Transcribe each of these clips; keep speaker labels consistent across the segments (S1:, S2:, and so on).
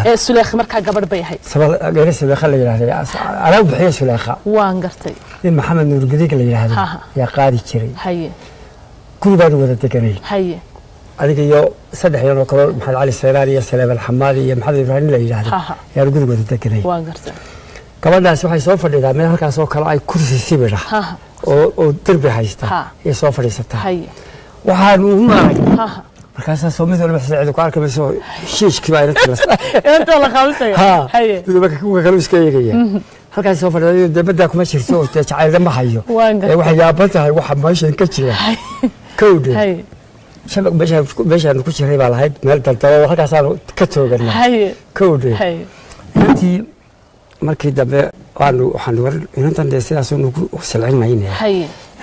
S1: Ee Suleekha markaa gabadh bay ahayd.
S2: Gaari Suleekha la yidhaahday anaa u bixiya Suleekha.
S1: Waan gartay.
S2: Nin Maxamed Nuur Gadiig la yidhaahdo yaa qaadi jiray. Guri baanu wada deganay. Adiga iyo saddex yan oo kaloo, Maxamed Cali Seeraar iyo Saleeman Xamaadi iyo Maxamed Ibraahim la yidhaahdo, ayaanu guri wada deganay.
S1: Waan gartay.
S2: Gabadhaas waxay soo fadhidaa meel halkaas oo kale ay kursi sibir ah oo derbi haysta ayay soo fadhiisataa. Waxaanu ugu aragnay markaasaa soo mid walba xisaacidu ku arki mayso, shiishkii baa inantii la
S1: Inta la qabansayo.
S2: Ha, mid walba kuwa kale iska eegaya. Halkaas soo fadhida, iyadoo dee baddaa kuma jirto oo dee jacaylna ma hayo.
S1: Waan gartay.
S2: Ee waxay yaaban tahay waxa meeshan ka jira kowdhe. Shabaq meeshaan ku jiray baa lahayd meel daldalo, halkaasaanu ka tooganaa. Kowdhe. Inantii markii dambe waanu waxaanu war inantan dee sidaasuu ku silcin maynaya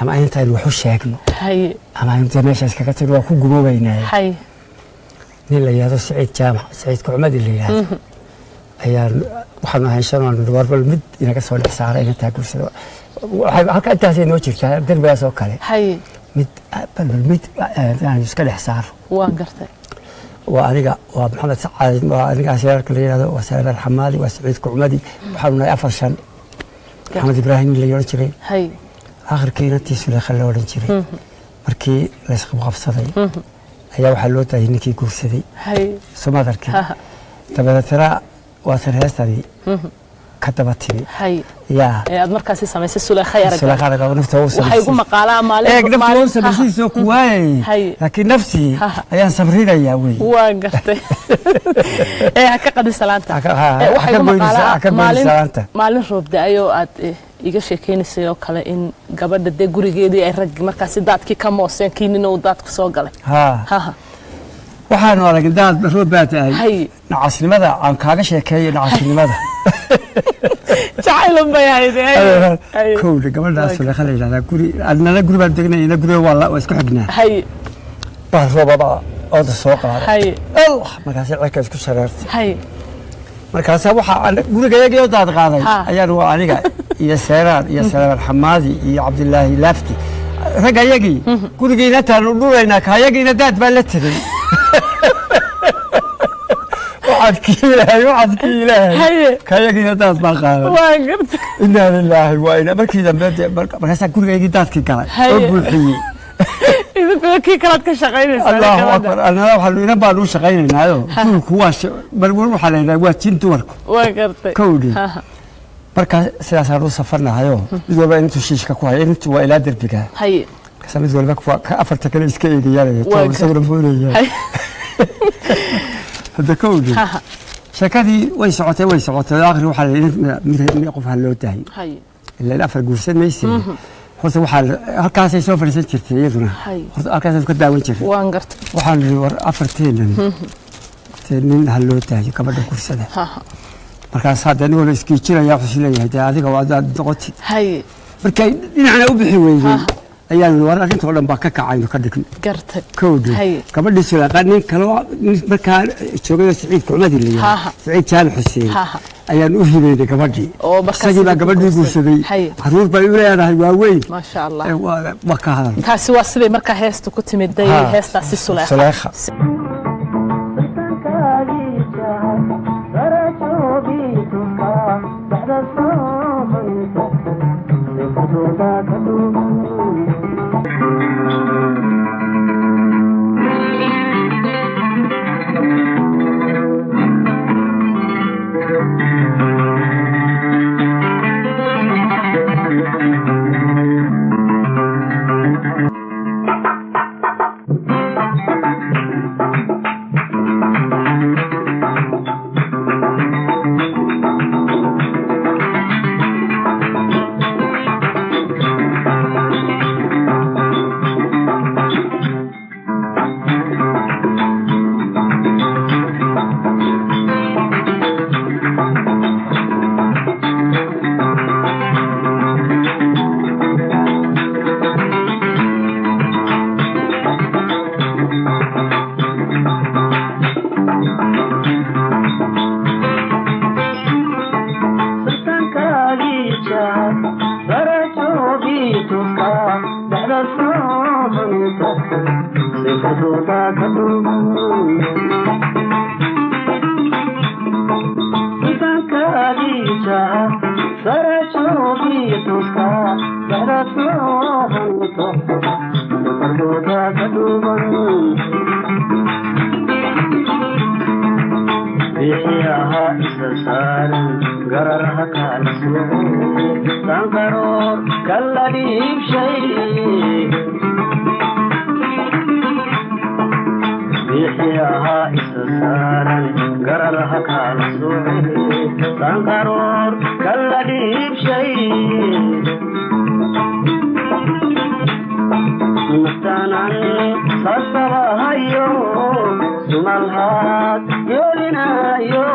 S2: ama inantaynu wax u sheegno ama aynu dee meesha iskaga tagno, waa ku gumoobaynaya. Nin la yidhahdo Siciid Jaamac, Siciid Kucmadi la yidhahdo ayaan waxaanu ahayn shan. Aanu nidhi, war bal mid inaga soo dhex saara inantaa guursada. Halka intaasay noo jirtaa derbigaas oo kale. Mid bal mid aanu iska dhex saaro.
S1: Waan gartay.
S2: Waa aniga, waa Maxamed Sacaad, waa aniga asyaarka la yidhahdo, waa Saleeman Xamaadi, waa Siciid Kucmadi. Waxaanu nahay afar shan, Maxamed Ibraahim la odhan jiray. Akhirkii inantii Suleekha la odhan jiray markii laysqabqabsaday ayaa waxaa loo daayay ninkii guursaday. Somadarkii dabadeetana waa tan heestadii ka daba timi. Yaa.
S1: Ee aad markaasi samaysay Suleekha yarag.
S2: Suleekha arag nafta u
S1: Waxay ugu maqaalaa maalin
S2: eeg nafta u samaysay ku waayay, laakiin naftii ayaan sabrinayaa wey.
S1: Waan gartay. Ee ha ka qadin salaanta.
S2: Ha
S1: Waxay
S2: ka
S1: ugu
S2: goynin
S1: maqaalaa
S2: ha ka goynin
S1: maalin
S2: salaanta.
S1: Maalin roob da-ayoo aad iga sheekeynaysay oo kale in gabadha dee gurigeedii ay raggi markaasi daadkii ka mooseen, kiinina uu daadku soo galay.
S2: Waxaanu aragnay daad roob baa da-ay. Nacasnimada aan kaaga sheekeeyo, nacasnimada.
S1: Jacaylun bay ahayd.
S2: Kowdha, gabadhaas Suleekha la yidhahdaa guri adnana guri baan degnay, ina guriga waa isku xignaa. Baa roobaba ooda soo qaaday. Allah, markaasay cirka isku shareertay. Markaasaa waxaa gurigayagii oo daad qaaday ayaan waa aniga iyo Seeraan iyo Saleeman Xamaadi iyo Cabdilaahi Laafti, ragga yagii gurigiina taanu dhuraynaa, kaayagiina daad baa la tegey. Waxaadkii Ilaahay, waxaadkii Ilaahay. Kaayagiina daad baa qaaday.
S1: Waan gartay.
S2: Inaa lilaahi waa ina. Markii dambe dee markaasaa gurigaygii daadkii galay oo buuxiyey.
S1: Idinkuna kii kalaad ka shaqaynaysaa.
S2: Allahu akbar. Annana waxaanu inan baanu u shaqaynaynaayo duulku waa mar waxaa la yidhaha waa jin dumarku.
S1: Waan gartay.
S2: Kowdhi, markaa sidaasaan u safarnahayoo mid walba intuu shiishka ku haya, intu waa ilaa derbiga. Markaasaa mid walba kuwa ka afarta kale iska eegayaanaya. Isaguna muxuu leeyahay hadda? Kowdhi, sheekadii way socotay, way socotay. Akhri waxaa la yidhi mid qof ha loo daayo, ilaan afar guursan mayse. Horta waxaa halkaasay soo fadhiisan jirtay iyaduna. Horta halkaasay ka daawan jirtay.
S1: Waan gartay.
S2: Waxaan nidhi, war afarteenan dee nin ha loo daayo gabadha guursada. Markaas hadda nin walba iskiijinaya, wuxuu leeyahay dee adiga waa adaad noqotid. Markay dhinacna u bixi weydey ayaan war arrintoo dhan baa ka kacayno ka dhigno. Kowdhi, gabadhii Suleeqa nin kaloo nin markaa joogay oo Siciid Kucmadi la yidhaahdo, Siciid Jaamac Xuseen, ayaan u hibeynay gabadhii.
S1: Oo markaas
S2: Isagii baa gabadhii
S1: guursaday.
S2: guursaday. Caruur bay u leedahay waaweyn.
S1: Maasha Allah.
S2: Ee, waa ka hadal.
S1: Taasi waa siday markaa heesta ku timiday. Heestaasi Suleekha.
S2: Suleekha.
S3: Dantadooda ka dhuuman Sultaankaadiisa sara joogiyo tooska dhexda soo hanto Dantadooda ka dhuuman Bixiyaha isa saaran gararaha kala sooco Sanqaroor kala dhiibshay Bixiyaha isa saaran gararaha kala sooco Sanqaroor kala dhiibshay Naftanan sasabahayo sumalhaad yeelinayo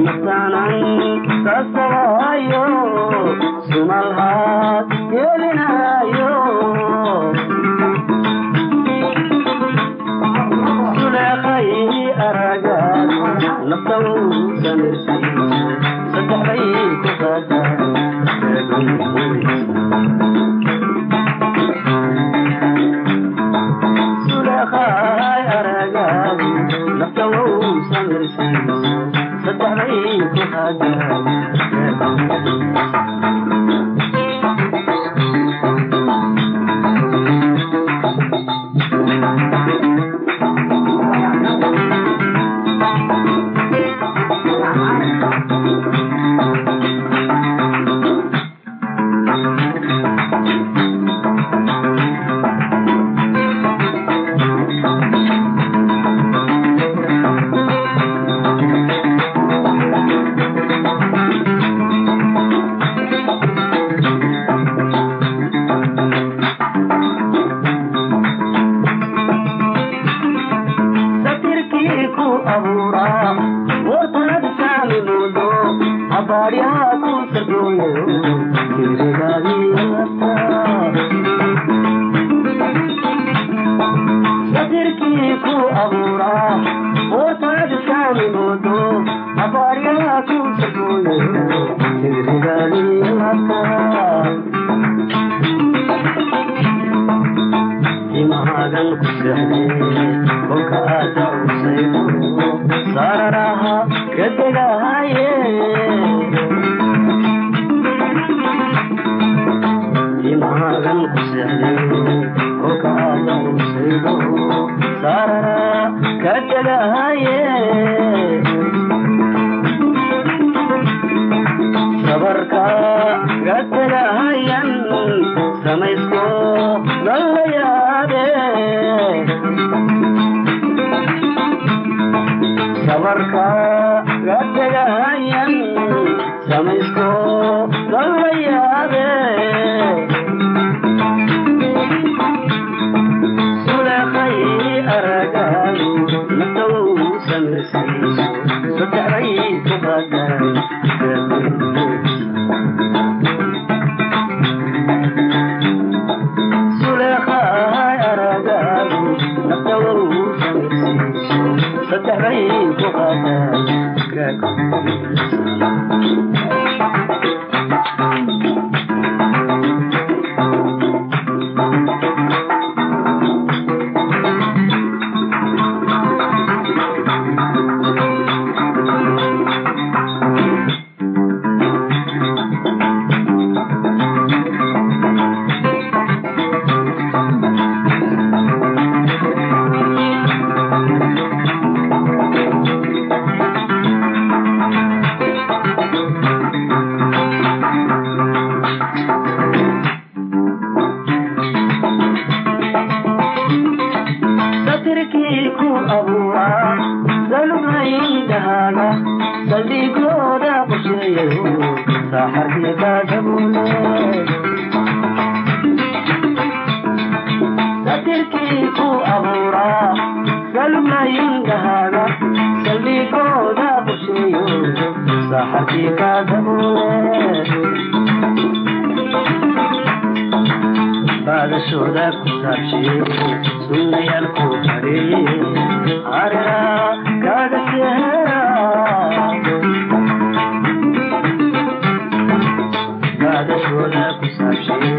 S3: Naftanan sasabahayo sumalhaad yeelinayo Suleekhay aragaad nafta uu samirsiiso saddexday ku qaadaa Suleekhay aragaad nafta uu samirsiiso saddexday ku qaadaa Satirkii ku abuuraa wartanad saami moodo abaaryaha ku sargooyo sirigaadii Satirkii ku abuuraa wartanad saami moodo abaaryaha ku sargooyo sirigaadii Timahaagan ku seexday kolka aad dacusaydo saararaha ka degahaye Timahaagan ku seexday kolka aad dacusaydo saararaha ka degahaye Sabarka ga tegahayan samaysko lala yaabe Sabarka ga tegahayan samaysko lala yaabe Suleekhay aragaadu nafta uu samirsiiso saddexday ku qaadaa Suleekhay aragaadu nafta uu samirsiiso saddexday ku qaadaa Satirkii ku abuuraa salugayndahaaga saldhigooda qorsheeyayo saaxarkii kaadabuule Satirkii ku abuuraa salugayndahaaga saldhigooda qorsheeyo saaxarkii kaadabuule Baadashooda ku saabshiye sunnayaal ku hareeye hareera kaaga seera Baadashooda ku saabshiye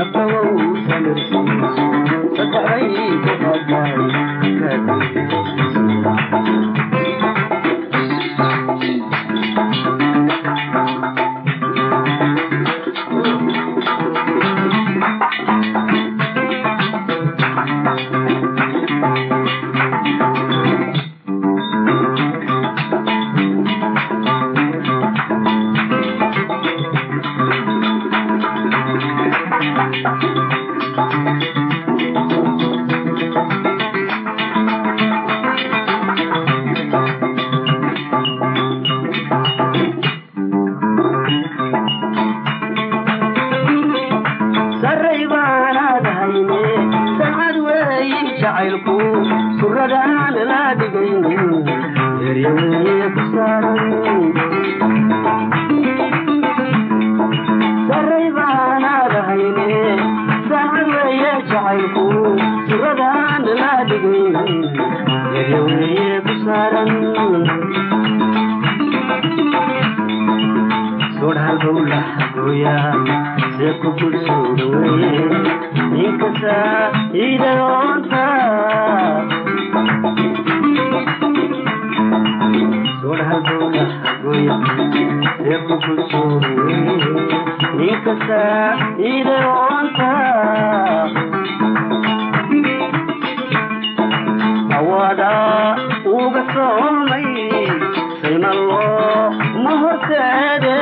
S3: Nafta wow samirsiiso, saddexday ku hadlay ka. Sarray baanaad hayne, sancad weeyi jacaylku, suradaan la dhigaynin, erya weeye ku saaran. Sarray baanaad hayne, sancad weeye jacaylku, suradaan la dhigaynin, erya weeye ku saaran. Sodhal bowlaha gooya see ku bulshooda weye, ninkasta iidayoonta. Sodhal bowlaha gooya see ku bulshooda weye, ninkasta iidayoonta. Awada uga soomay sayma loo ma horseede.